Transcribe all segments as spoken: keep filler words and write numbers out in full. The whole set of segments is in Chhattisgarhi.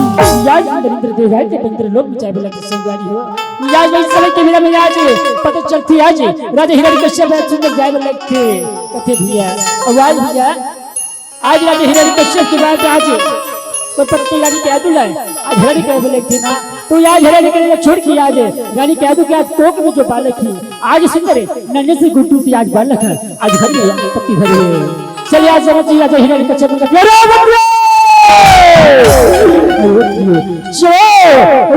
आज इंद्र देव राज के इंद्र लोक में जाए वाला के संगवारी हो। आज वही समय के मेला में आज पता चलती आज राजा हिरण्यकश्यप राज सुंदर जाए वाला के कथे भैया। और आज भैया आज राजा हिरण्यकश्यप के बाद आज कोई पत्नी रानी के यादव लाए। आज हिरण्य के बोले थे ना, तो आज हिरण्य के छोड़ के आज रानी के यादव के आज कोख में जो बालक ही आज सुंदर है, नन्हे से गुड्डू से आज बालक है, आज घर में पत्नी घर में। चलिए आज समझ जी राजा हिरण्यकश्यप का प्यारा बंधु। चलो,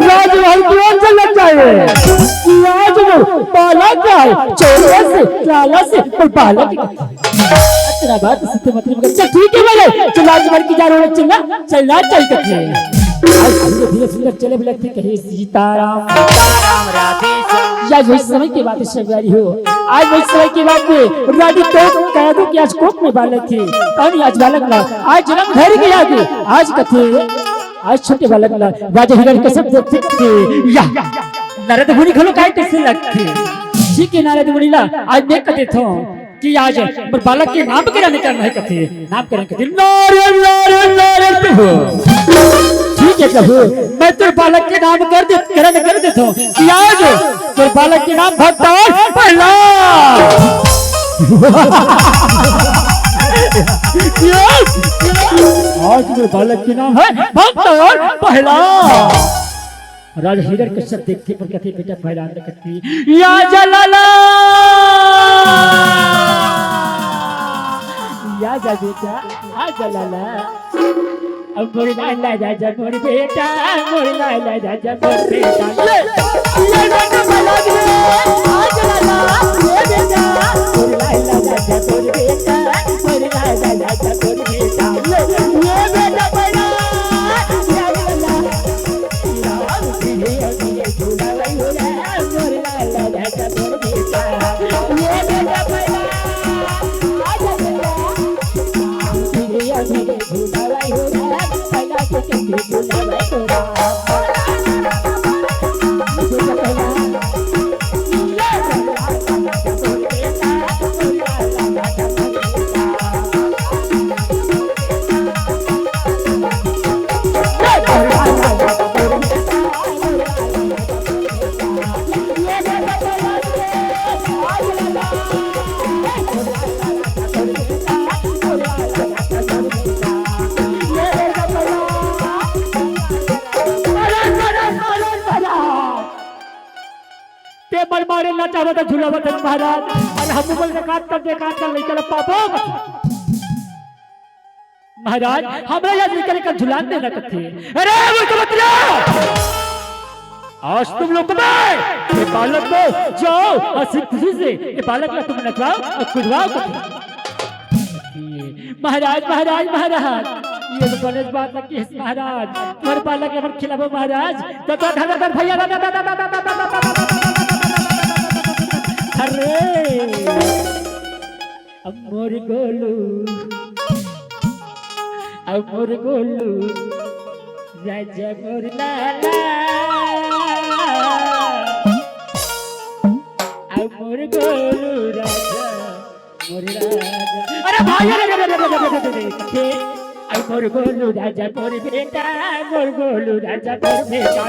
राजमहल की ओर चलना चाहिए। आज वो बालक है, चोर से, चाला से, कोई बालक तेरा बात सुनते मतलब मगर चल ठीक है मेरे, चल आज मर की जा रहा हूँ, चलना, चलना, चल करके। आज धीरे धीरे सुंदर चले भी लगते, कहे सीताराम। सीताराम राधे श्याम। या वही समय की बात है संगवारी हो, आज वही समय की बात में रानी तो कह दो कि आज कोख में बालक थे, कौन आज बालक ना, आज जन्म धर गया कि आज कथे, आज छोटे बालक ना राजा हिरण कसम देख सकते। या नारद मुनि घलो काय कैसे लगते, ठीक है नारद मुनि ला, आज मैं कह देता हूँ कि आज मोर बालक के नामकरण करना है कथे, नामकरण कथे, नारे, नारे, नारे प्रभु। ठीक है प्रभु, मैं तोर बालक के नामकरण कर देता हूँ कि आज तोर बालक के नाम भक्त और प्रहलाद। आज मोर बालक के नाम है भक्त और प्रहलाद। राजा हिरण्यकश्यप देख के पर कथे, बेटा प्रहलाद ने कथे, या जलाला, या जा बेटा, आ जलाला। अब मोर लाला राजा मोर बेटा, मोर लाला राजा मोर बेटा। ये, ये बेटा प्रहलाद रे, आ जलाला, ये बेटा, मोर लाला राजा मोर बेटा, मोर लाला राजा मोर बेटा। ये, ये बेटा प्रहलाद, या जलाला। ते मन मारे ना चाहत झुलावत हस महाराज, अउ हम मन के काट कर दे, काट कर लइका ला पाबो। महाराज, हमरा यार लइका ला झुलान देना कथे। अरे वो तो बतिया, आज तुम लोग मैं ये बालक को जाओ हंसी खुशी से ये बालक का तुम नचवाओ और कुदवाओ कथे। महाराज, महाराज, महाराज, ये तो गलत बात लगी है महाराज, तुम्हारे बालक के अपन खिलाफो महाराज। तो, तो, धर, धर, धर, भैया, धर, धर, धर, अरे, अब मोर गोलू, अब मोर गोलू, राजा मोर लाला, अब मोर गोलू राजा। अरे भाई, अरे, अरे, अरे, अरे, अरे, अरे, अरे, अरे, अरे, मोर गोलू राजा मोर बेटा, मोर गोलू राजा मोर बेटा।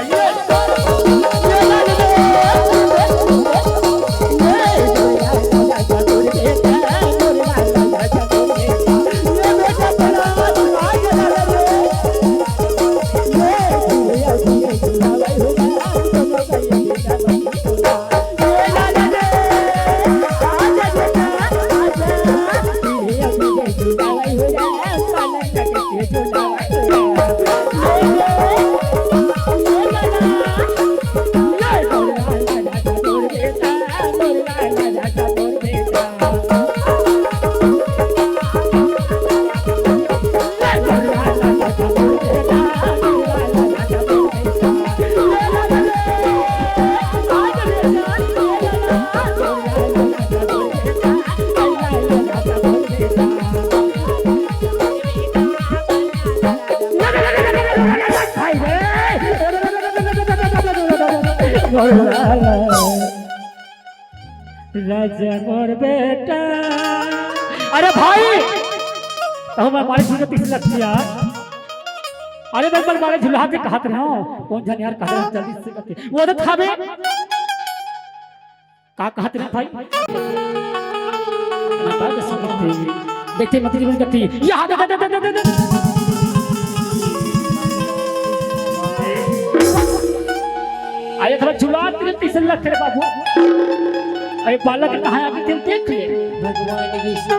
ये राजा मोर बेटा। अरे भाई, तो मैं मालिक जी को तीस लाख दिया। अरे भाई, बल मारे झुलहा के कहत रहे हो। कौन जाने यार, कहत रहे जल्दी से करके। वो तो खाबे। का कहत रहे भाई? देखते मत जीवन करती। यहाँ दे, दे, दे। अरे थोड़ा झुला तेरे तीसरे लग तेरे बाबू। अरे बालक कहाँ है, अभी तेरे देख ले। भगवान विष्णु।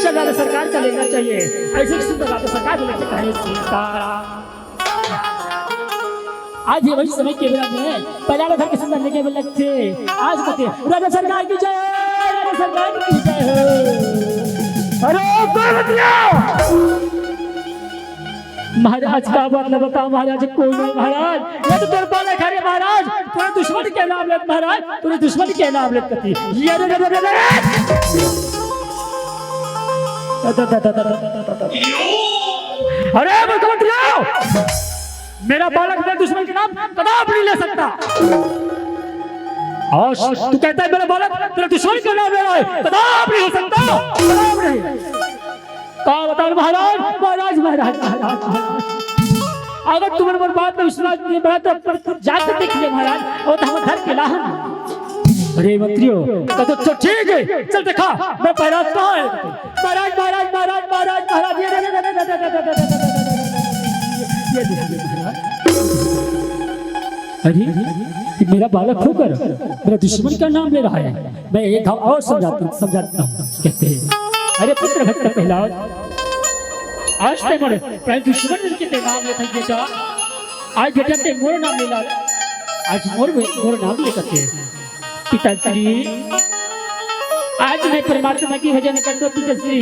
चल राजा सरकार का लेना चाहिए। ऐसे सुंदर राजा सरकार को लेके कहे सीताराम। आज ये वही समय के बेला में पहला घर के सुंदर लेके बेला थे। आज कहते राजा सरकार की जय, राजा सरकार की जय हो। अरे ओ पार्वतिया! महाराज का बात न बता महाराज, कोई नहीं महाराज, ये तो तेरे बालक है रे महाराज, तेरे दुश्मन के नाम लेत महाराज, तेरे दुश्मन के नाम लेत कती। ये रे रे रे रे रे। अरे मुख्यमंत्री आओ, मेरा बालक मेरे दुश्मन के नाम कदाप नहीं ले सकता। और तू कहता है मेरा बालक तेरे दुश्मन के नाम ले रहा है, कदाप नहीं हो सकता, कदाप नहीं। का बताओ महाराज, महाराज, महाराज, महाराज, महाराज। अगर तुमने मोर बात में विश्वास नहीं बना तो पर जाके देख ले महाराज, वो तो हम घर के लाहन। अरे मंत्रियों, तो, तो, तो ठीक है, चल देखा, मैं पहला तो है। महाराज, महाराज, महाराज, महाराज, महाराज, ये, ये, ये, ये, ये, महाराज। अरे, ये मेरा बालक होकर मेरा दुश्मन का नाम ले रहा है। मैं एक घाव और समझाता हूँ, समझाता हूँ। कहते हैं, अरे पुत्र भक्त प्रहलाद, आज ते मोर प्राण दुश्मन के ते नाम लेत है बेटा। आज बेटा ते मोर नाम ले ला, आज मोर, मोर नाम ले करते हैं। पिताश्री, आज मैं परमात्मा की भजन करता हूँ पिताश्री,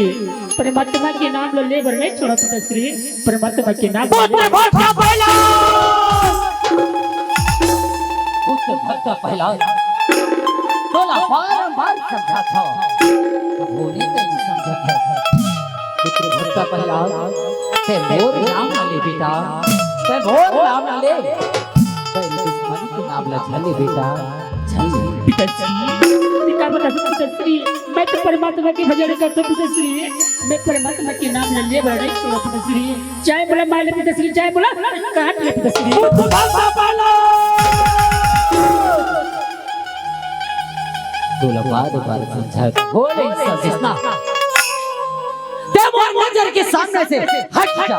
परमात्मा के नाम लो ले बर नहीं छोड़ा पिताश्री। परमात्मा के नाम पुत्र भक्त प्रहलाद। पुत्र भक्त प्रहलाद। तोला बारंबार समझात हव। बोले नहीं समझत हस। पुत्र भक्त प्रहलाद, ते मोर नाम न ले बेटा। ते मोर नाम न ले। ते दुश्मन के नाम ल झन ले बेटा। झन ले। पिताश्री, पिता बता पिताश्री, मैं तो परमात्मा के भजन करता हूँ पिताश्री। मैं परमात्मा के नाम ल ले बर नहीं छोड़ा पिताश्री। चाहे बोला मार ले पिताश्री, चाहे बोला काट ले पिताश्री। तोला बार बार समझा बोले सजिसना, ते मोर नजर के सामने से हट जा।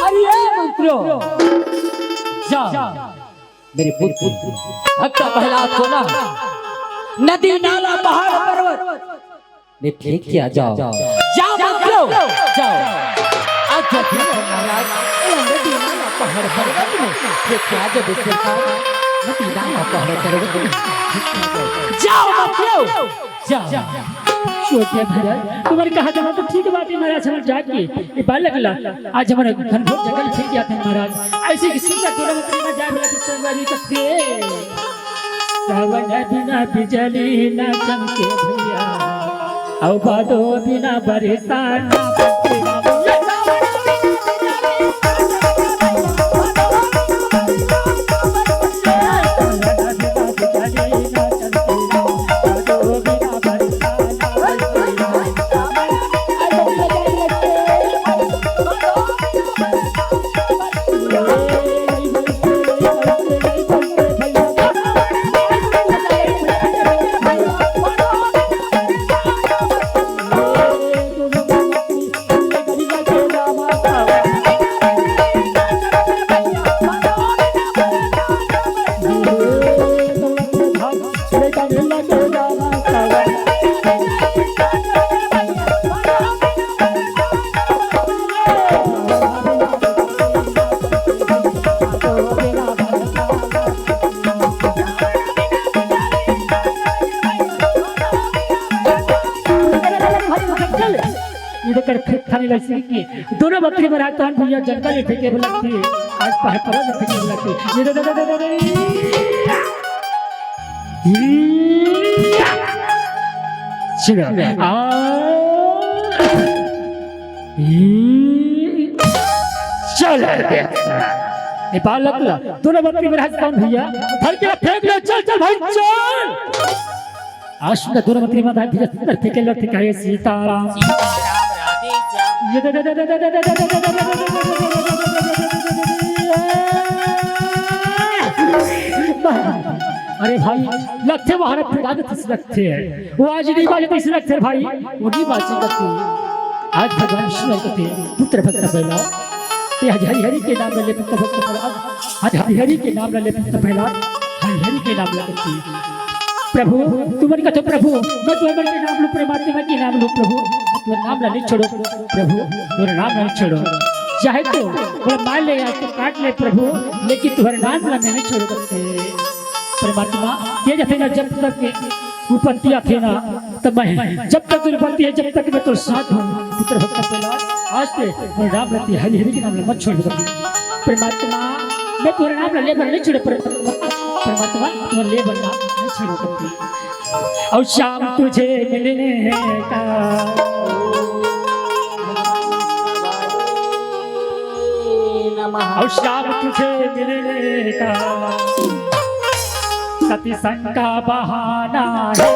अरे ए मंत्रियों, जा। मेरे पुत्र भक्त प्रहलाद को ना नदी नाला पहाड़ पर्वत ने फेंक के आ जाओ। जाओ मंत्रियों, जाओ। आज जब भी महाराज नदी नाला पहाड़ पर्वत में फेंक के आ जाओ, सरकार। नदी नाला पहाड़ पर्वत में फेंक के आ जाओ। जाओ मंत्रियों, जाओ। छोटे महाराज, तुम्हारे कहा जाना तो ठीक बात है महाराज, हम जाके ये बालक ला आज हमारे घनघोर जंगल फेंक दिया था महाराज। ऐसे की सुंदर दुर्गा में जाए वाला तो संगवारी का फेर। सावन बिना बिजली ना चमके भैया, अउ भादो बिना बरसा ना बरसे। ये देख कर फेंक खाने लग सी कि दोनों बकरी महाराज तहन भैया जंगल में फेंके वाला थी, आज पहाड़ पर फेंके वाला थी। ये दे, दे, दे, दे, दे, दे। चलो। आ। चल रे। ए बालक ला, दोनों बकरी महाराज तहन भैया, धर के फेंक ले, चल, चल भाई, चल। आज सुंदर दोनों मंत्री माता धीरे सुंदर फेंके लग फेंकाए सीताराम। सीताराम राधे श्याम। अरे भाई, लगथे महाराज पिता के तइसे लगथे। वो आज नहीं बाजे तइसे लगथे भाई, वो नहीं बाजे करते। आज भगवान विष्णु कथे, पुत्र भक्त प्रहलाद, ते आज हरि हरि के नाम ले, पुत्र भक्त प्रहलाद, आज हरि हरि के नाम ले, पुत्र प्रहलाद, हरि हरि के नाम ले करते। प्रभु, तुमन कथो प्रभु, मैं तुमन के नाम लूं, परमात्मा के नाम लूं प्रभु, मैं तुमन नाम ला नहीं छोड़ो प्रभु, तुमन नाम ला नहीं छोड़ो। चाहे तो थोड़ा मार ले या तो काट ले प्रभु, लेकिन तुमन नाम ला मैं नहीं छोड़ो करते। परमात्मा, ये जब तक, जब तक उत्पत्ति आथे ना, तब मैं, जब तक उत्पत्ति है, जब तक मैं तो साथ हूँ। पुत्र भक्त प्रहलाद, आज से तुमन नाम लेते हरि हरि के नाम ला मत छोड़ दो। परमात्मा, मैं तुमन नाम ला ले बर नहीं छोड़ो, पर-, परमात्मा, तुमन ले बर नाम नहीं छोड़ो करते। और श्याम तुझे मिलने का, और श्याम तुझे मिलने का सत्संग का बहाना है।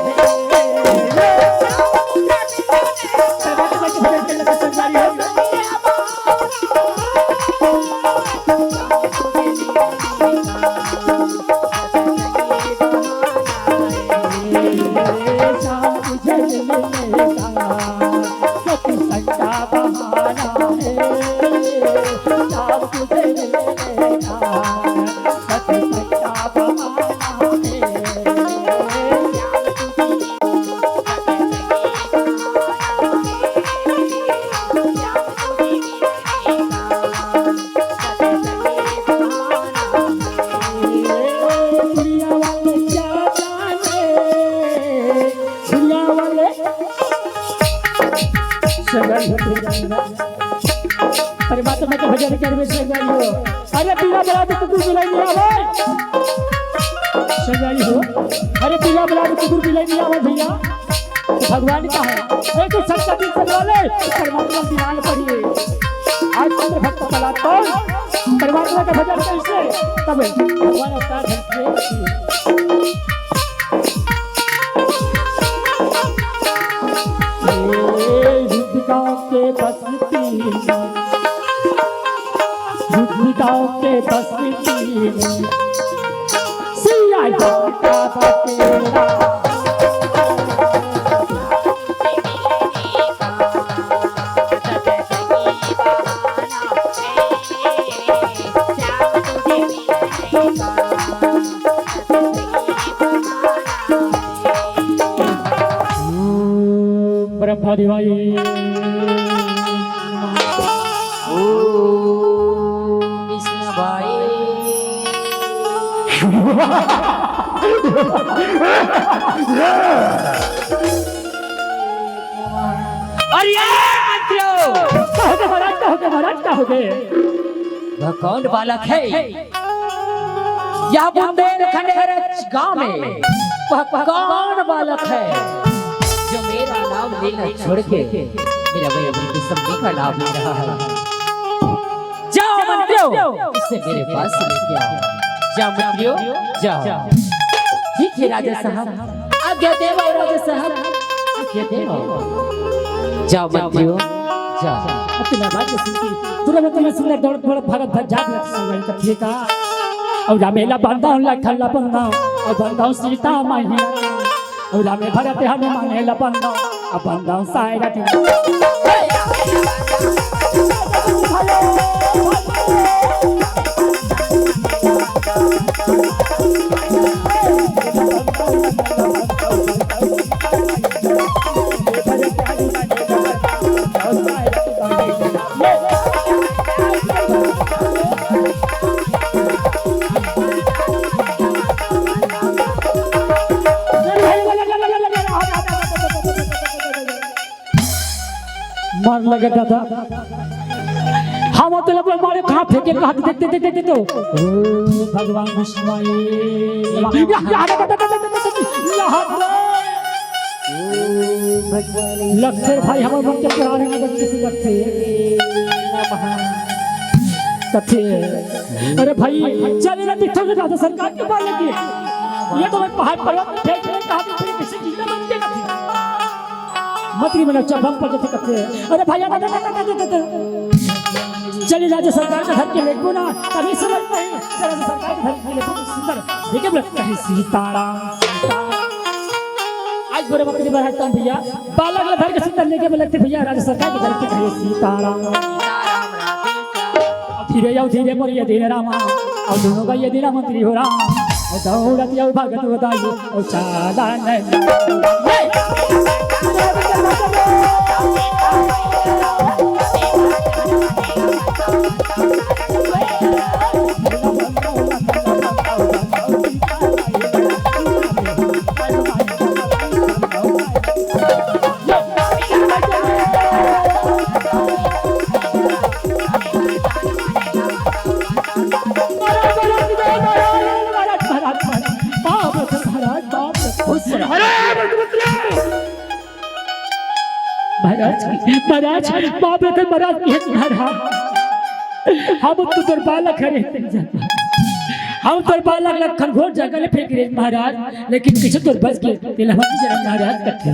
अरे माता, मैं तो भजन करबे संगवारी हो। अरे पीला बला के कुकुर बिलाई नहीं आवे। संगवारी हो। अरे पीला बला के कुकुर बिलाई नहीं आवे भैया। तो भगवान का है। ए, तू सच्चा दिल से बोले, परमात्मा की नाम पढ़िए। आज पुत्र भक्त प्रहलाद कौन? परमात्मा का भजन कैसे? तब भगवान अवतार धरती है। ए, युद्ध गाँव के बस्ती में, युद्ध गाँव के बस्ती में, सिया राम का बसेरा। ब्रह्मा देवाई। ओम विष्णु भाई। अरे मंत्रियों! का हो गे महाराज, का हो गे महाराज, का हो गे? वह कौन बालक है? यह बुंदेलखंड गांव में वह कौन बालक है जो मेरा नाम लेना छोड़ के मेरा वही अपनी दुश्मनी का नाम ले रहा है? जाओ मंत्रियों, इसे मेरे पास लेके आओ। जाओ मंत्रियों, जाओ। ठीक है राजा साहब, आज्ञा देवो राजा साहब, आज्ञा देवो। जाओ मंत्रियों, जाओ। अति ना बात सुनती, तुरंत में सुंदर दौड़ दौड़ भागत भाग जात रथ संगल कथिए का। और रामेला बांधा हूँ, लखन ला बांधा हूँ, और बांधा हूँ सीता माही। और रामे भरत हनुमान ला बांधा हूँ, और बांधा हूँ सायरथ। मार लगे दादा। हम तो लगे मारे कहाँ फेंके, कहाँ दे, दे, दे, दे, दे, दे। ओ भगवान विष्णु आए। या, या, या, या, या, या, या, या। लगथे भाई, हमर मन के पुराने में बच्चे से लगथे। कथे, अरे भाई, चल ना दिखो के दादा सरकार के पास लगे। ये तो मैं पहाड़ पर्वत में फेंक के कहा कि फिर किसी चीज में बन के कथे। मंत्री मन अच्छा बम पर जथे करथे। अरे भैया, चली राज्य सरकार के घर के लेखबो ना, तभी समझ पाही। चल राज्य सरकार के घर के लेखबो, सुंदर देखे में लगथे सीताराम। आज बोरे बकरी बरात भैया, बालक ला धर के सुंदर देखे में लगथे भैया, राज्य सरकार के घर के कहे सीताराम। धीरे आओ, धीरे मोर ये धीरे रामा, और दोनों का ये धीरा मंत्री हो राम, और दौड़त आओ भगत बताइए, और चाला नहीं। महाराज, महाराज, महाराज, बाप रे, महाराज, बाप रे। खुश रहो। अरे, मंत्री! महाराज की, महाराज, बाप रे, महाराज की, महाराज। हम तो तोर बालक हरे, हम तोर बालक ला घनघोर जंगल में फेंक रहे महाराज, लेकिन किसी तोर बस के तेला हम जरा महाराज करते।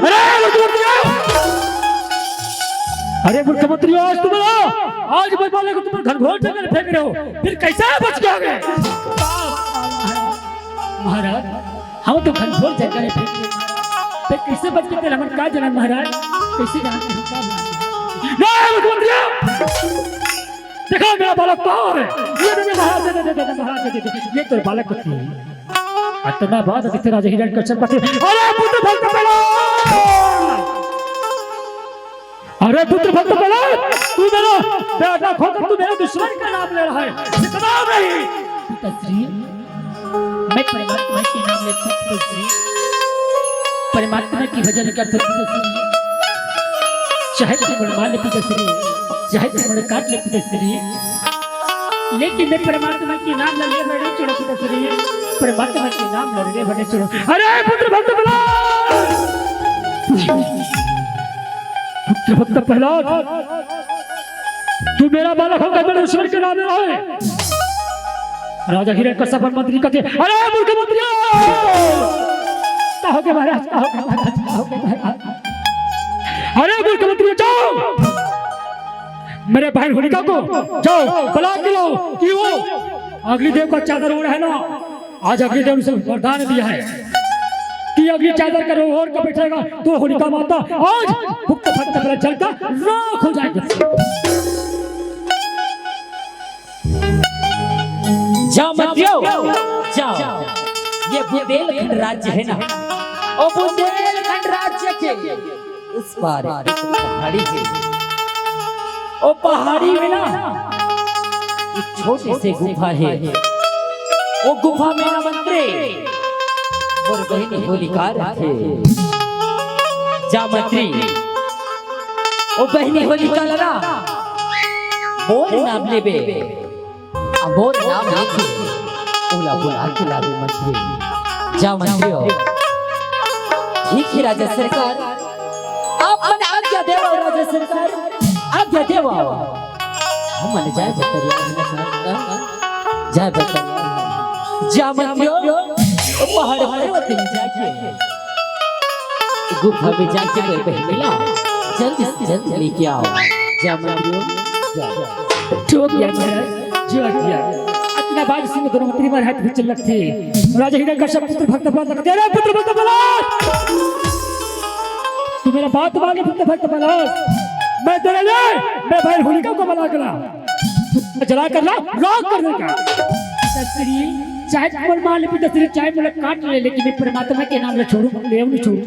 अरे, मंत्री! अरे, मुख्यमंत्री, आज तुम आओ, आज मैं बालक को तुम घनघोर जंगल में फेंक रहे हो, फिर कैसे बच गए? महाराज, हम तो घनघोर जंगल में फेंक रहे, फिर कैसे बच गए? तेला हमन का जाना महाराज, कैसे जाना, हम का जाना? नहीं, मुख्यमंत्री! देखो मेरा बालक कहाँ है? ये देखो महाराज, दे, दे, दे, दे, महाराज, दे, दे, दे। ये तो बालक को थी। अतना बात किथे राजा हिरण्यकश्यप का थी। अरे पुत्र भक्त प्रहलाद! अरे पुत्र भक्त प्रहलाद! तू मेरा बेटा खोकर तू मेरे दुश्मन का नाम ले रहा है। इतना नहीं। पिताश्री, मैं परमात्मा के नाम लेता हूँ, पिताश्री। परमात्मा की भजन करता हूँ, पिताश्री। चाहे तू मुड़ मार ले, पिताश्री, चाहे तू मुड़ काट ले, पिताश्री, लेकिन मैं परमात्मा के नाम ला लेबे नहीं छोड़ो, पिताश्री। परमात्मा के नाम ला लेबे नहीं छोड़ो। अरे पुत्र भक्त प्रहलाद! पुत्र भक्त प्रहलाद, तू मेरा बालक होकर मेरे ईश्वर के नाम ले रहा है। राजा हिरण्यकश्यप और मंत्री कहते, अरे मूर्ख मंत्री, का हो गया महाराज, का हो गया महाराज, का हो गया महाराज? अरे मूर्ख मंत्री, जाओ, मेरे बहन होलिका को जाओ, बला के लाओ कि वो अग्निदेव का चादर ओढ़ है ना, आज अग्निदेव ने उसे वरदान दिया है कि अग्नि चादर का ओढ़ कर बैठेगा तो होलिका माता आज भक्त भक्त पर जलकर राख हो जाएगी। जाओ मंत्रियों, जाओ। ये बुंदेलखंड राज्य है ना, ओ बुंदेलखंड राज्य के उस पार एक पहाड़ी है। ओ पहाड़ी में ना एक छोटी सी गुफा है। ओ गुफा में ना मंत्री मोर बहिनी होलिका रथे। जा मंत्री, ओ बहिनी होलिका ला ना मोर नाम लेबे। अब मोर नाम लेके ओला बुला के लाबे मंत्री। जा मंत्री हो। ठीक है राजा सरकार, आप मन आज्ञा देवो राजा सरकार, आज्ञा देवो। हम मन जाए बतरिया, जाए बतरिया। जा मंत्री हो, पहाड़ पर्वत में जाके गुफा में जाके कोई बहिनी ला जल्दी से जल्दी लेके आओ। जा मंत्री हो, जा। जो किया महाराज, जो किया। अतना बात सुन दोनों मंत्री महाराज हाथ पीछे लगथे। राजा हिरण्यकश्यप पुत्र भक्त प्रहलाद लगथे, अरे पुत्र भक्त प्रहलाद! तू मेरा बात मान ले पुत्र भक्त प्रहलाद। मैं तेरे लिए, मैं भाई होलिका को बला कर ला। जला कर ला, राख कर देगा। पिताश्री, चाहे मोला मार ले पिताश्री, चाहे मोला काट ले, लेकिन मैं परमात्मा के नाम ला छोड़ूं, ले नहीं छोड़ूं।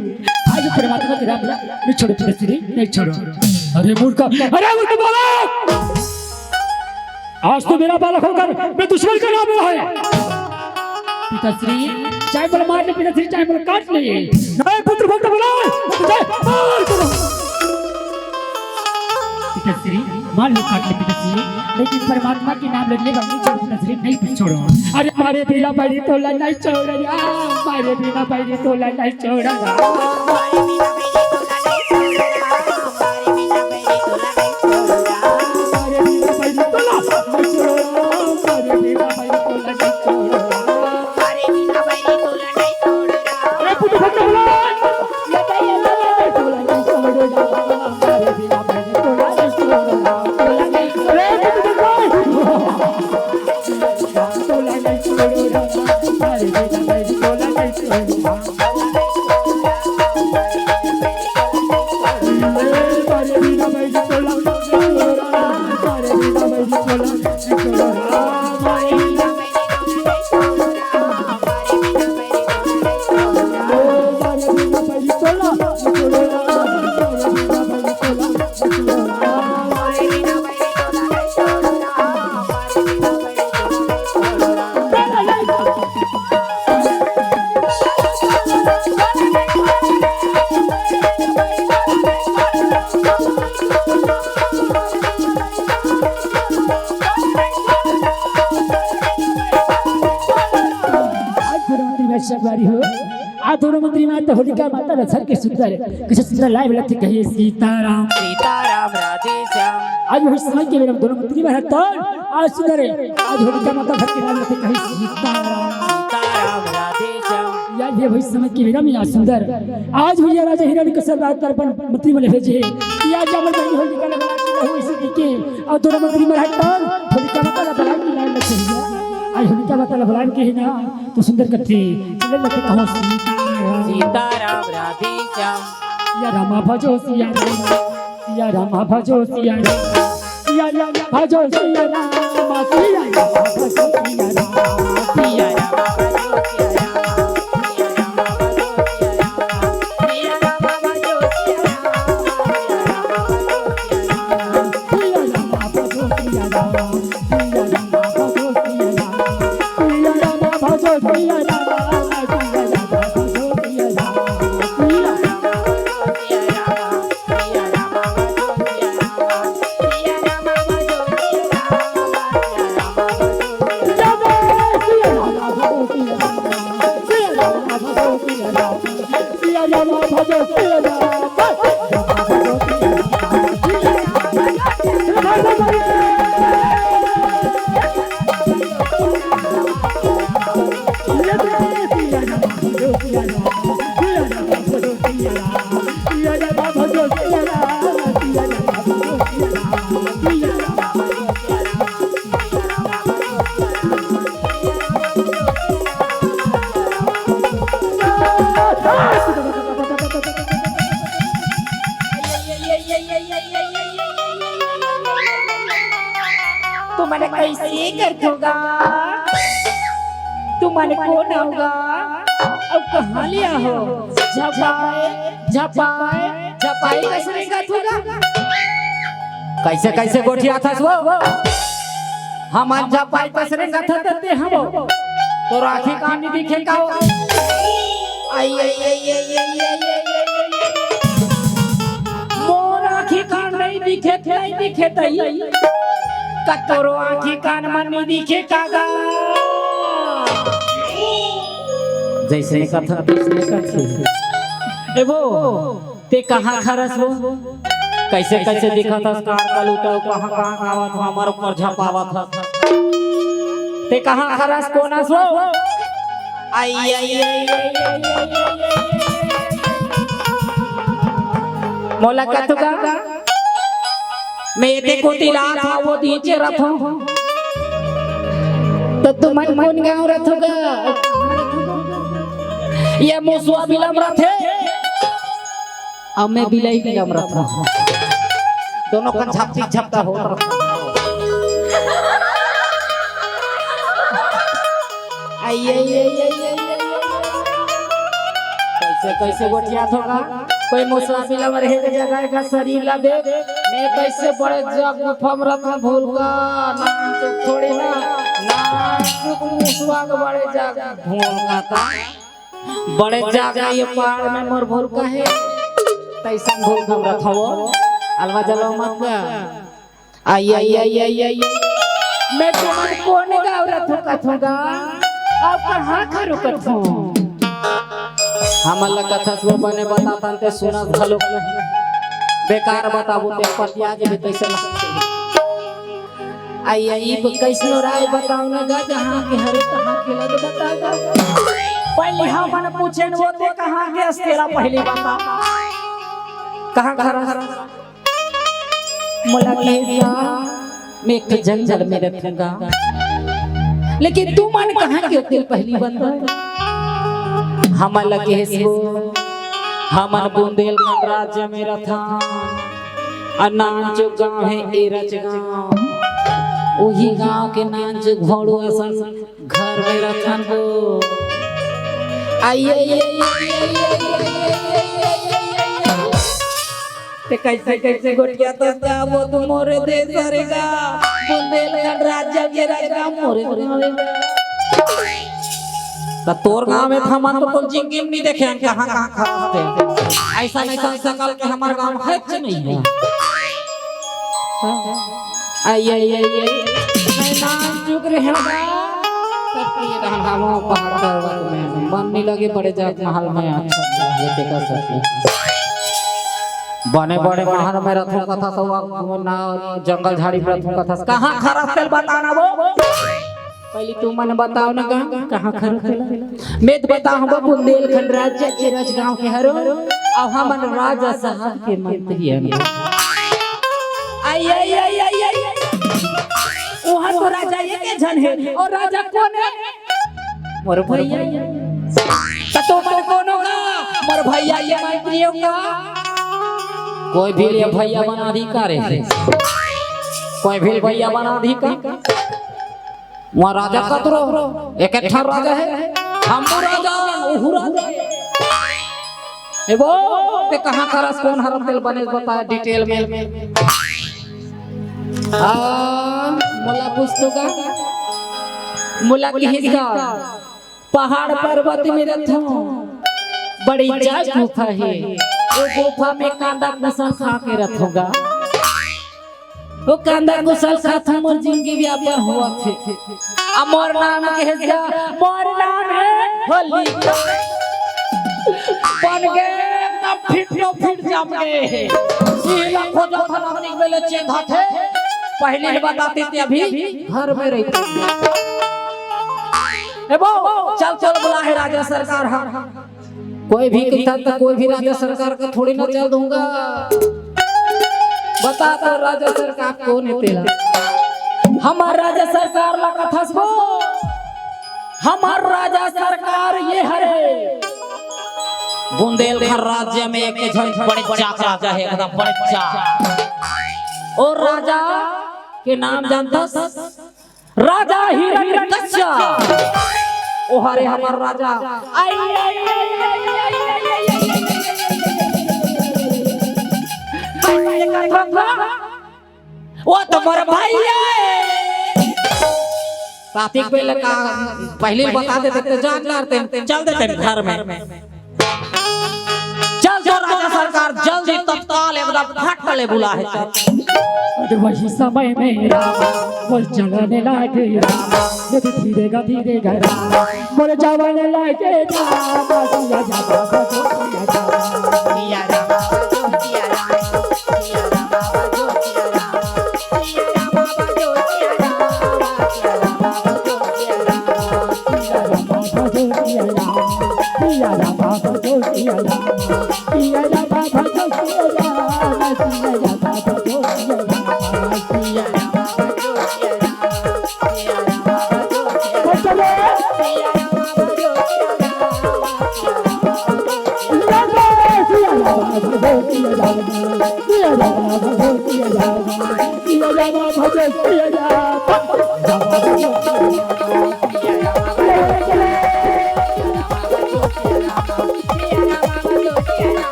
आज परमात्मा के नाम ला नहीं छोड़ूं पिताश्री, नहीं छोड़ूं। अरे मूर्ख, अरे मूर्ख बालक! आज तो मेरा बालक होकर मैं दुश्मन का नाम ले रहा है। पिताश्री, चाहे मोला मार ले पिताश्री, चाहे मोला काट ले। नहीं पुत्र भक्त प्रहलाद, चाहे मार करो। पिताश्री, मार लो काट ले पिताश्री, लेकिन परमात्मा के नाम लेने वाले छोड़ पिताश्री, नहीं छोड़ो। अरे मारे बिना बैरी तोला नहीं छोड़ रे, मारे बिना बैरी तोला नहीं छोड़ रे। मारे बिना बैरी तोला नहीं छोड़ रे, मारे बिना बैरी तोला नहीं छोड़ रे, मारे बिना बैरी तोला नहीं छोड़ रे। अरे पुत्र भक्त प्रहलाद, ये तो, ये तो, ये तो, आज दोनों मंत्री में शक बारी हो। आज दोनों मंत्री में तो होलिका माता ल छर के सुंदर, किसे सुंदर लाइव लगथे कहिए सीताराम। सीताराम राधे श्याम। आज वही समय के मेरा दोनों मंत्री में हर तौर आज सुंदर है। आज होलिका माता छर के लाइव लगथे कहिए सीताराम। सीताराम राधे श्याम। यार ये वही समय के मेरा में आज सुंदर। आज भैया राजा हिरण्य कश्यप राज दर्पण मंत्री वाले भेजे हैं कि आज जामल बहनी होलिका लगा के रहो इसी के। और दोनों मंत्री में हर तौर होलिका माता ल बुलाए के लाइव लगथे भैया। आज होलिका माता ल बुलाए के है ना। तो सुंदर कथे, चले लगे कहो सीताराम। सीताराम राधे श्याम। सिया रामा भजो सिया राम, सिया रामा भजो सिया राम, सिया रामा भजो सिया राम, सिया रामा भजो सिया राम, सिया रामा भजो सिया राम, सिया रामा भजो सिया राम, सिया रामा भजो सिया राम, सिया रामा भजो सिया राम, सिया रामा भजो सिया राम। तुमन कइसे करथो गा? तुमन कोन आव गा? अउ कहाँ ले आहो? झपाए, झपाए, झपाए कस रेंगथो गा? कइसे, कइसे गोठियाथस वो? हमन झपाए कस रेंगथन ते हवो। तोर आँखी कान नइ दिखे का वो? आई, आई, आई। मोर आँखी कान नइ दिखे, नइ दिखे तई। का तोरो आँखी कान मन नइ दिखे का गा? जइसने कथा तइसने कथे। ए वो, ते कहाँ खरस वो? कइसे, कइसे दिखत हस? कार का लूटा, कहाँ, कहाँ आवत हो, हमर ऊपर झपावत हस। ते कहाँ खरस, कोन हस वो? आई, आई, आई। मोला कथू का? मैं एदे कोती लात हँव, वो दीचे रथों। त तुमन कोन गाँव रथो गा? ये मुसवा बिलम रथे। अउ मैं बिलई बिलम रथों। दोनों कन झपटी झपटा होत रथे। आई, आई, आई, आई, आई, आई। कइसे, कइसे गोठियाथो गा? कोई मुसवा बिलम रहे के जगह का शरीर ला दे। मैं कइसे बड़े जग गुफा म रथों भूलका। नानचुक थोड़ी ना। नानचुक मुसवा के बड़े जग भूलका ता। बड़े जग ये पार में मोर भूलका हे। तइसन भूलका म रथों वो। अलवा जलवा मत गा। आई, आई, आई, आई, आई, आई। मैं तुमन कोन गाँव रथों कथों गा? अउ कहाँ खरो कथों? हमन ला कथस वो बने बताथन ते सुनस घलोक नहीं। बेकार बताबो ते पतिया जेबे तइसे लगथे। आई, आई, कइसनो राय बताव ना गा, जहाँ के हरे तहाँ के लग बताव गा। पहिली हमन पूछेन वो ते कहाँ के अस तेला पहिली बता। कहाँ घर हस? मोला कहे गा, मैं एक ठो जंगल में रथों गा। लेकिन तुमन कहाँ के होते पहली बंदा? हमन ल कहेस वो, हमन बुंदेलखंड राज्य में रथन। अउ नानचुक गांव हे एरच गांव, उही गांव के नानचुक भोड़ू असन घर में रथन वो। आई, आई, आई, आई, आई, आई, आई, आई, आई, आई, आई। ते कैसे, कैसे गोठियाथस गा वो तो मोरे देश हरे गा, बुंदेलखंड राज्य के राजगांव मोरे गांव हे। त तोर गांव में त हमन तो तोर जिंदगी में नहीं देखे हन, कहाँ, कहाँ खड़ा होते हैं। ऐसा, ऐसा शकल के हमर गांव हे कि नहीं हे? आई, आई, आई, आई। मैं नानचुक रहेंव गा। तब के ये रहन हालों पहाड़ पर्वत में। मन नहीं लगे बड़े जात महल में, अच्छा, अच्छा, ये देखा सकी। बने बड़े महल में रथों कथस, सब ना जंगल झाड़ी में रथों कथस। कहाँ खड़ा तेला बताना वो? पहली तुमन बताओ ना गा, कहाँ खड़ा तेला? मैं तो बताहूँ वो बुंदेलखंड राज्य के राजगांव के हरों, अउ हमन राजा साहब के मंत्री हन। आई, आई, आई, आई, आई। वहाँ तो राजा एक झन हे, अउ राजा कोन हे? मोर भैया। त तुमन कोन हो गा? मोर भैया के मंत्री हो गा? कोई भी ले भैया बना अधिकार हे, कोई भी भैया बना अधिकार। वहाँ राजा कतरो, एक एक ठन राजा हे, हम राजा, उहू राजा। ए वो, ते कहाँ खड़ा हस, कोन हरस तेला बने बताए detail में। आ, मोला पूछ तो गा, मोला किहिस गा, पहाड़ पर्वत में रथों, बड़ी जाय गुफा हे, वो गुफा में कांदा कुसल खा के रथों गा। वो कांदा कुसल खाथों, मोर जिंदगी व्यापार होवथे। अब मोर नाम कहेस गा, मोर नाम हे होलिका। बन गे एकदम fit नो fit जम गे। इही ला खोजथन अतिक बेले चेंधाथे। पहली ही बताते ते अभी घर में रहिते। ए वो, चल, चल, बुलाहे राजा सरकार हा। कोई भी कहिथे त कोई भी राजा सरकार का थोड़ी ना चल दूंगा। बता तो राजा सरकार कोन हे तेला? हमर राजा सरकार ला कथस वो, हमर राजा सरकार ये हरे। बुंदेलखंड राज्य में एक झन बड़े जात राजा हे, एकदम बड़े जात। ओ राजा के नाम जानथस? राजा हिरण्यकश्यप। ओ हरे हमर राजा। आई, आई, आई, आई। वो तो मोर भैया हे। साथी के बेले का पहली बता देते तो जान डारते, चल देते घर में। चल तो राजा सरकार, जल्दी तत्काल एकदम फट ले बुलाहे चल। अरे वही समय में राम, वो चलने लागे राम, ये भी धीरे गा, धीरे गा राम, बोले जावने लागे राम, सिया जा बाबा जो सिया जा। सिया राम, सिया राम, सिया राम, सिया राम।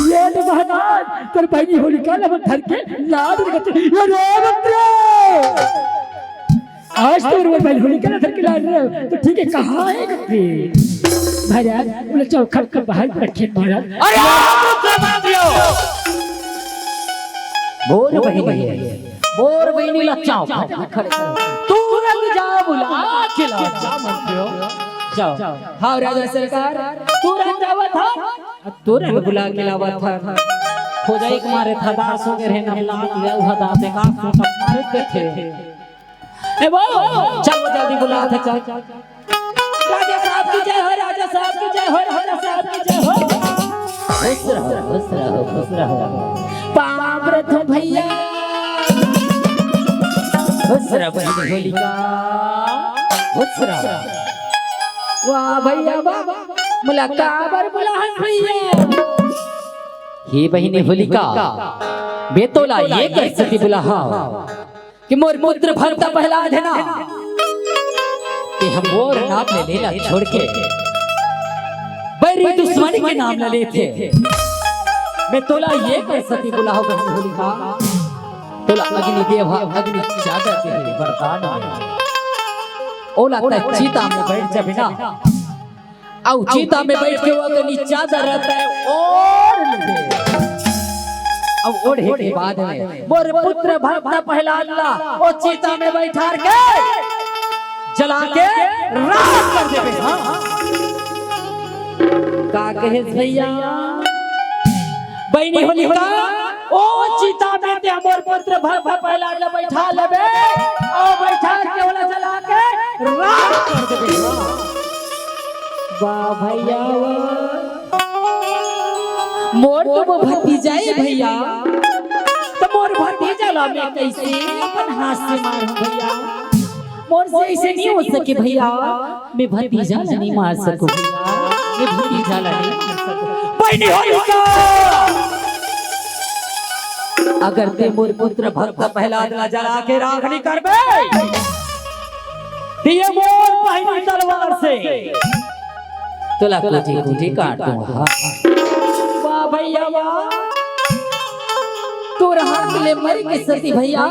ये तो महाराज, तेरे भाई की होलिका ला धर के लाद रहे थे। ये रे मित्र! आज तो मेरे भाई होलिका ला धर के लाद रहे हो, तो ठीक है, कहाँ है गप्पी? महाराज, बोले चौखट के बाहर रखे महाराज। अरे आप लोग क्या बात रहे हो? बोल बहिनी हे, बोल बहिनी ला चाव, खड़े, खड़े, खड़े। तुरंत जाव बुला के लाव, जा मंत्री हो। जाव। हाँ राजा सरकार, तुरंत जावत हा। अब तोरे ल बुला के लावत हा। खोजा एक मारे था दास हो गए रहे ना लाग गया उहा दास एक आंख को मार देथे। ए वो, चल वो जल्दी बुला थे चल। राजा साहब की जय हो, राजा साहब की जय हो, राजा साहब की जय हो। खुश रहो, खुश रहो, खुश रहो। पाँव परत हो भैया। खुश रहो बहन होलिका, खुश रहो। वाह भैया वाह, मोला काबर बुलाहस भैया? हे बहिनी होलिका, मैं तोला ये कहे सेती बुलाहंव कि मोर पुत्र भरता प्रहलाद हे ना, ते ह मोर नाम ले लेना छोड़ के बैरी दुश्मन के नाम ले लेथे। मैं तोला ये कहे सेती बुलाहंव बहन होलिका, तोला अग्निदेव ह अग्नि चादर दे हे वरदान में। ओला तैं चिता में बैठ जाबे ना, अउ चिता में बैठ के वो अग्नि चादर रहता है, ओढ़ लेबे। अब ओढ़े के बाद में मोर पुत्र भरता प्रहलाद ला ओ चिता में बैठार के जला के राख कर देबे। हाँ, का कहे भैया? बहिनी होलिका, ओ चिता में ते मोर पुत्र भरता प्रहलाद ला बैठा लेबे, अउ बैठा के ओला जला के राख कर देबे। वाह भैया वाह। मोर तो वो भतीजा हे भैया, त मोर भतीजा ला मैं कइसे अपन हाथ से मारूं भैया? मोर से अइसे नइ हो सके भैया, मैं भतीजा ला नइ मार सकूं भैया, मैं भतीजा ला नइ मार सकूं। बहिनी होलिका, अगर ते मोर पुत्र भरता प्रहलाद ला जला के राख नइ करबे, त ये मोर पहिली तलवार से तोला कूटी कूटी काट दूंगा। वाह भैया वाह, तोर हाथ ले मरे के सेती भैया,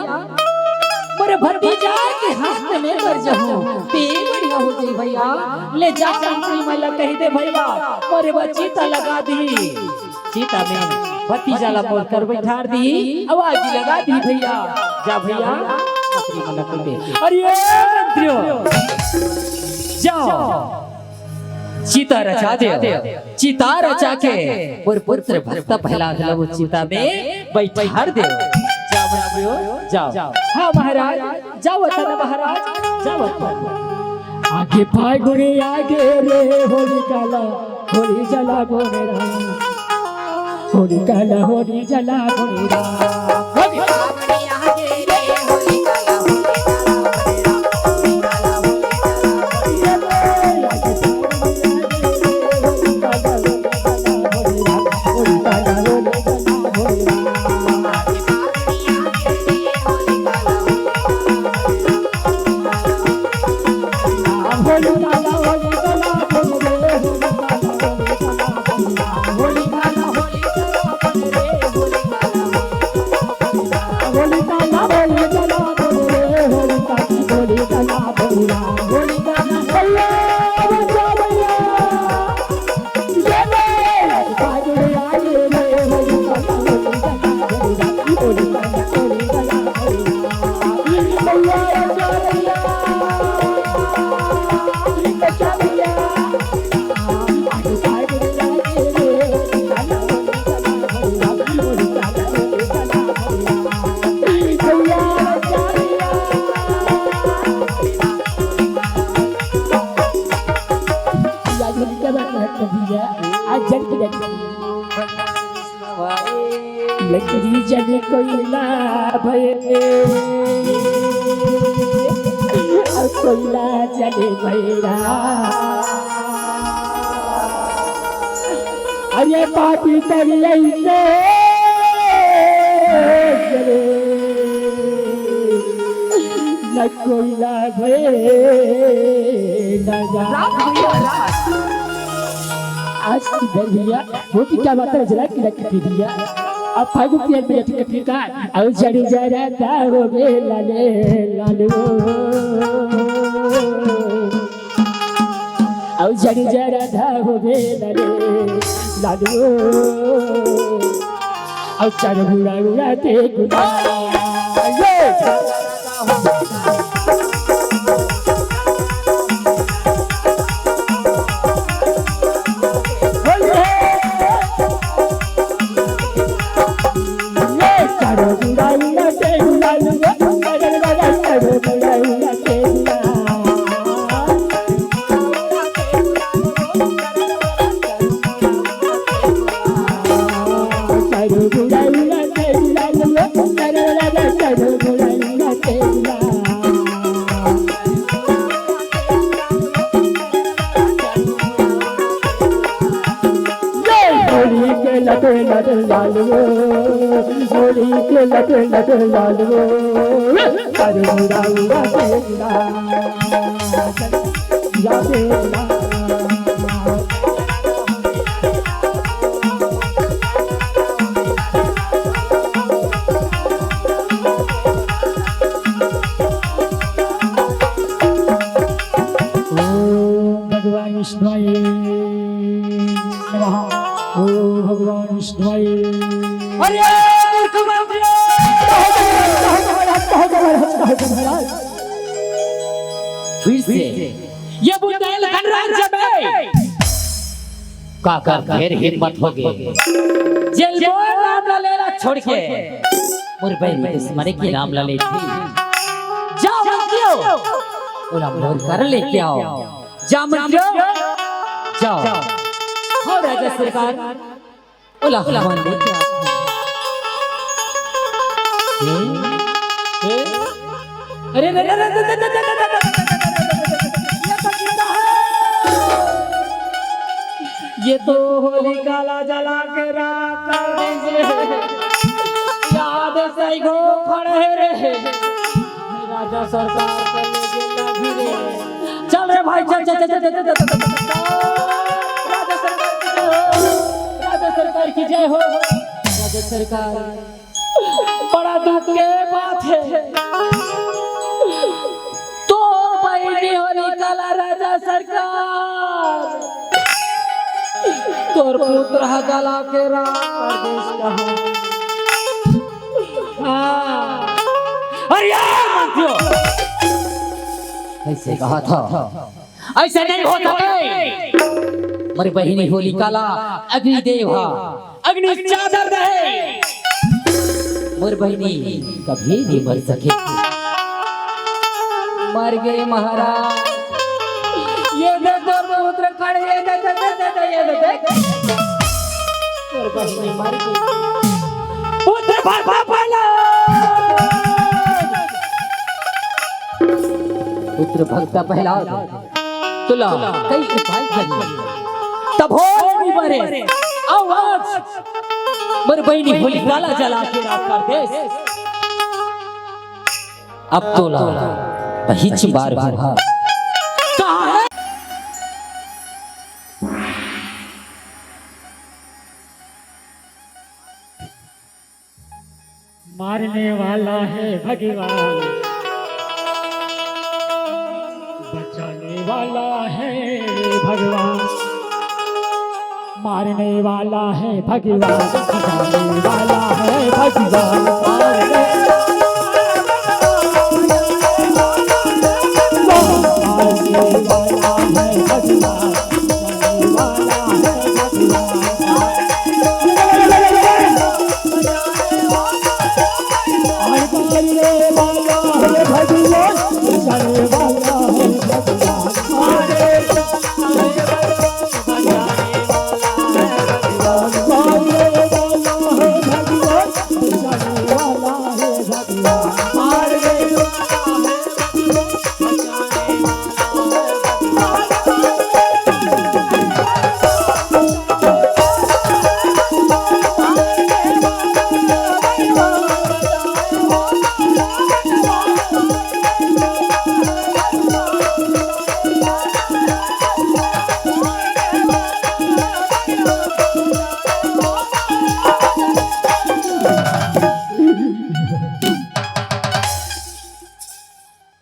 मोर भतीजा के हाथ में मर जाहूं, ते बढ़िया हो जाही भैया। ले जा मंत्री मन ला कहि दे भैया, मोर बर चिता लगा दिही। चिता में भतीजा ला मोर कर बैठार दिही, अउ आगी लगा दिही भैया। जा भैया, मंत्री मन ला कहि दे। अरे ए मंत्रियों, जाओ, चिता रचा देव। चिता रचा के मोर पुत्र भरता प्रहलाद ला वो चिता में बैठार देव। जाओ मंत्रियों, जाओ। हाँ महाराज, जावत हन महाराज, जावत हन। आगे फागुन आगे रे होलिका ला होली जलाबो रे राम। होलिका ला होली जलाबो रे राम। लकड़ी जले कोइला भये, अउ कोइला जले भैरा। अरे पापी तरी अइसे जले, न कोइला भये न गा। आज सुंदर भैया, वो भी क्या बात है, जरा की रख के दिया। अब फागु पियर में लटके का, अउ जड़ी जरा दा हो बे लाले लालो। अउ जड़ी जरा दा हो बे लाले लालो। अउ चार बुरा बुरा ते गुना। ये लटे लटे लाल रे, अरे उड़ा उड़ा के उड़ा, उड़ा के उड़ा। ओम भगवान विष्णुये नमः। ओम भगवान विष्णुये। अरे मूर्ख मंत्री! कहो तो महाराज, कहो तो महाराज, कहो तो महाराज। फिर से ये बुंदेलखंड राज्य में काकर ढेर हिम्मत होगे। जेल बोल राम लाले ला छोड़ के। मोर बहिनी दुश्मन के राम लाले थी। जाओ मंत्रियों, ओला मोर कर लेके आओ। जा मंत्रियों, जाओ। हो राजा सरकार, ओला हनुमान लेके आओ। ए? ए? अरे, अरे, अरे, अरे, ये तो कितना है? ये तो होलिका ला जला के राख कर दीजिए। याद से ही घो खड़े रहे। राजा सरकार को लेके लगी रे। चल रे भाई, चल, चल, चल। राजा सरकार की जय हो। राजा सरकार की जय हो। राजा सरकार, बड़ा दुख के बात है। तोर बहिनी होलिका ला राजा सरकार, तोर पुत्र ह गला के राख कर देस कहा। हाँ। अरे यार, मंत्रियों, कैसे कहा था? ऐसे नहीं हो सके। मोर बहिनी होलिका ला अग्निदेव हा अग्नि चादर दे। मोर बहिनी कभी नहीं मर सके। मर गए महाराज। ये देख, तोर पुत्र खड़े, ये देख, देख, देख, देख, ये देख, देख। मोर बहिनी मर गई। पुत्र भा-, भा-, प्रहलाद। पुत्र भक्ता प्रहलाद। तोला कई उपाय करी। तभो नहीं मरे। अउ आज मोर बहिनी होलिका ला जला के राख कर देस। अब तोला पहिच बार हुआ। कहाँ है? मारने वाला है भगवान, बचाने वाला है भगवान। मारने वाला है भगवान, बचाने वाला है भगवान। मारने वाला है भगवान।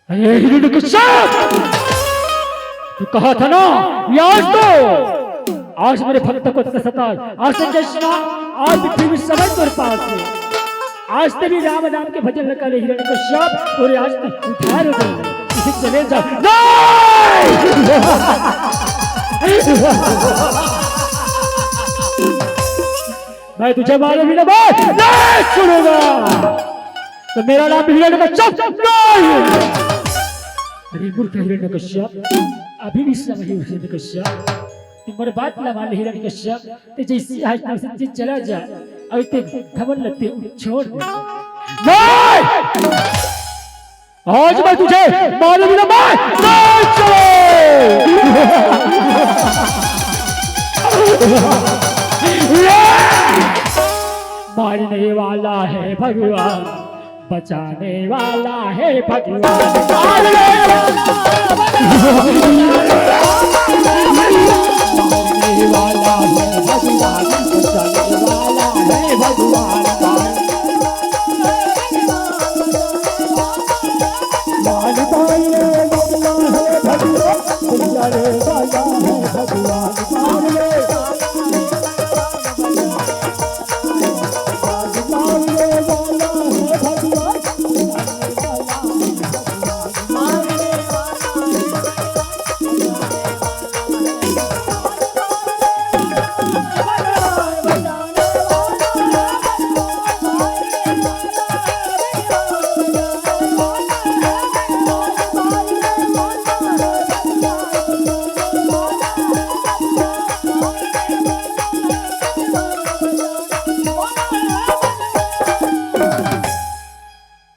अरे हिरण्यकश्यप, तू कहा था ना, ये आज तो, आज मेरे भक्त को इतना सता, आज से कृष्णा, आज भी फिर समय तेरे पास है। आज तेरी राम नाम के भजन लगा ले हिरण्यकश्यप, और आज तू उद्धार हो जाएगा। इसे चले जा। नहीं! मैं तुझे मारे बिना बात नहीं छोड़ूंगा। तो मेरा नाम हिरण्यकश्यप नहीं है। अरे मूर्ख हिरण्यकश्यप, अभी भी समय है हिरण्यकश्यप। तू मोर बात ना मान हिरण्यकश्यप, ते जैसे आज तू से चला जा, अउ ते धमन लते छोड़ दे। नहीं! आज मैं तुझे मारे बिना मैं नहीं चले। मारने वाला है भगवान, बचाने वाला है भगवान। मारने वाला है भगवान, मारने वाला है भगवान, बचाने वाला है भगवान। मारने वाला है भगवान, बचाने वाला है भगवान। मारने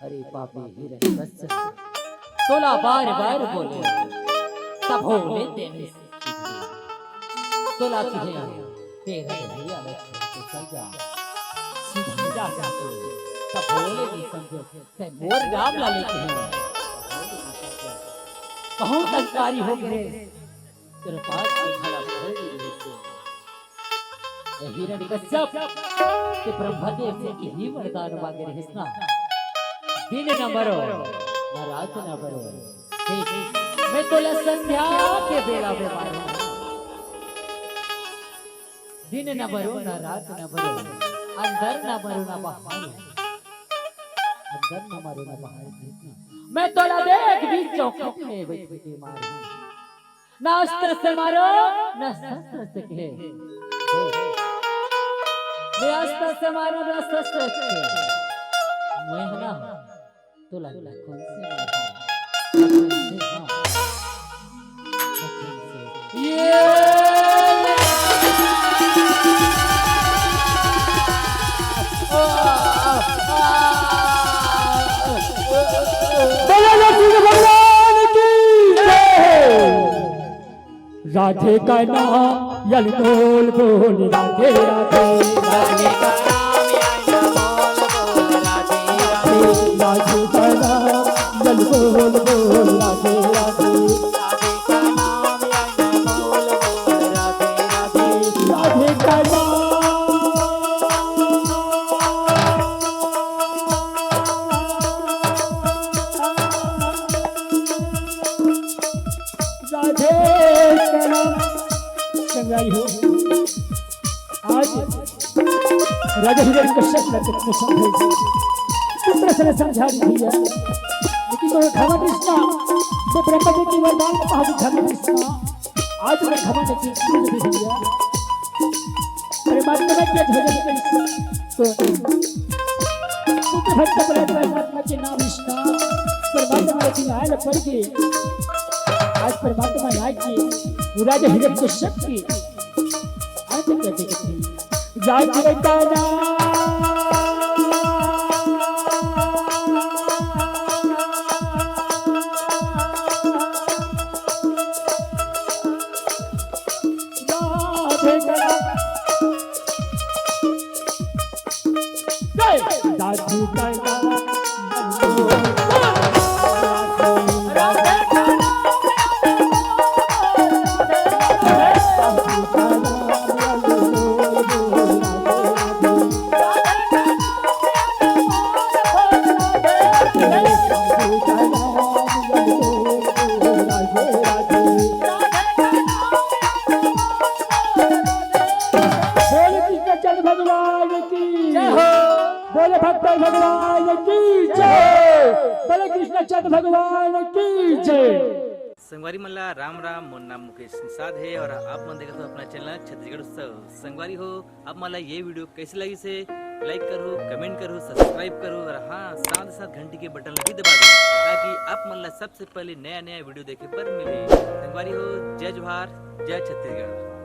अरे पापी हिरण्यकश्यप, तोला बार बार बोले, तभो ले तेने तोला किहे, तेरा भैया लक्ष्मण को चल जा, सीधा जा, तभो ले नहीं समझो, तै मोर राम ला लेके है। बहुत अधिकारी हो गए, तेरे पास के घड़ा भर नहीं लेते। ए हिरण्यकश्यप, ते ब्रह्मदेव से इही वरदान मांगे रहिस ना, दिन न मरो, न रात न मरो। देख, मैं तोला संध्या के बेला में मारूं। दिन न मरो, न रात न मरो, अंदर न मरो, न बाहर। अंदर न मरो, न बाहर। मैं तोला देख भी चौखट में बैठ के मारूं। ना अस्त्र से मारो, ना शस्त्र से कहे। ना अस्त्र से मारो, ना शस्त्र से कहे। मैं है ना, तो लल्ला कौन से मारो? कौन से, हाँ। कौन से? ये बोलो लक्ष्मी भगवान की जय। राधे का नाम यल बोल बोल राधे राधे। राधे का नाम यल बोल बोल राधे राधे। राधे का नाम यल बोल बोल राधे राधे। राधे का नाम यल बोल बोल राधे राधे। राधे का नाम राधे श्याम। संगवारी हो, आज राजा हिरण्यकश्यप ला तक को समझाई, पुत्र से समझा दी भैया, लेकिन वो घमंड कृष्णा, वो ब्रह्मा जी की वरदान में कहा कि घमंड कृष्णा, आज मैं घमंड की चूड़ भी भैया। परमात्मा के भजन करी तो शुद्ध भक्त बने परमात्मा के नाम निष्ठा, परमात्मा के आयल पड़ के आज परमात्मा आए के राजा हिरण्यकश्यप की आज कहते कहते राज का नाम राधे का नाम। जय। राधे का नाम। बोले कृष्ण चंद्र भगवान की जय हो। बोले भक्त भगवान की जय। बोले कृष्ण चंद्र भगवान की जय। संगवारी मन ला राम राम, मोर नाम मुकेश निषाद हे और आप मन देखत हो अपना चैनल छत्तीसगढ़ उत्सव। संगवारी हो, आप मन ला ये वीडियो कैसे लगिस हे, लाइक करो, कमेंट करो, सब्सक्राइब करो और हाँ, साथ साथ घंटी के बटन ला भी दबा दो, ताकि आप मन ला सबसे पहले नया नया वीडियो देखे पर मिले। संगवारी हो, जय जोहार, जय छत्तीसगढ़।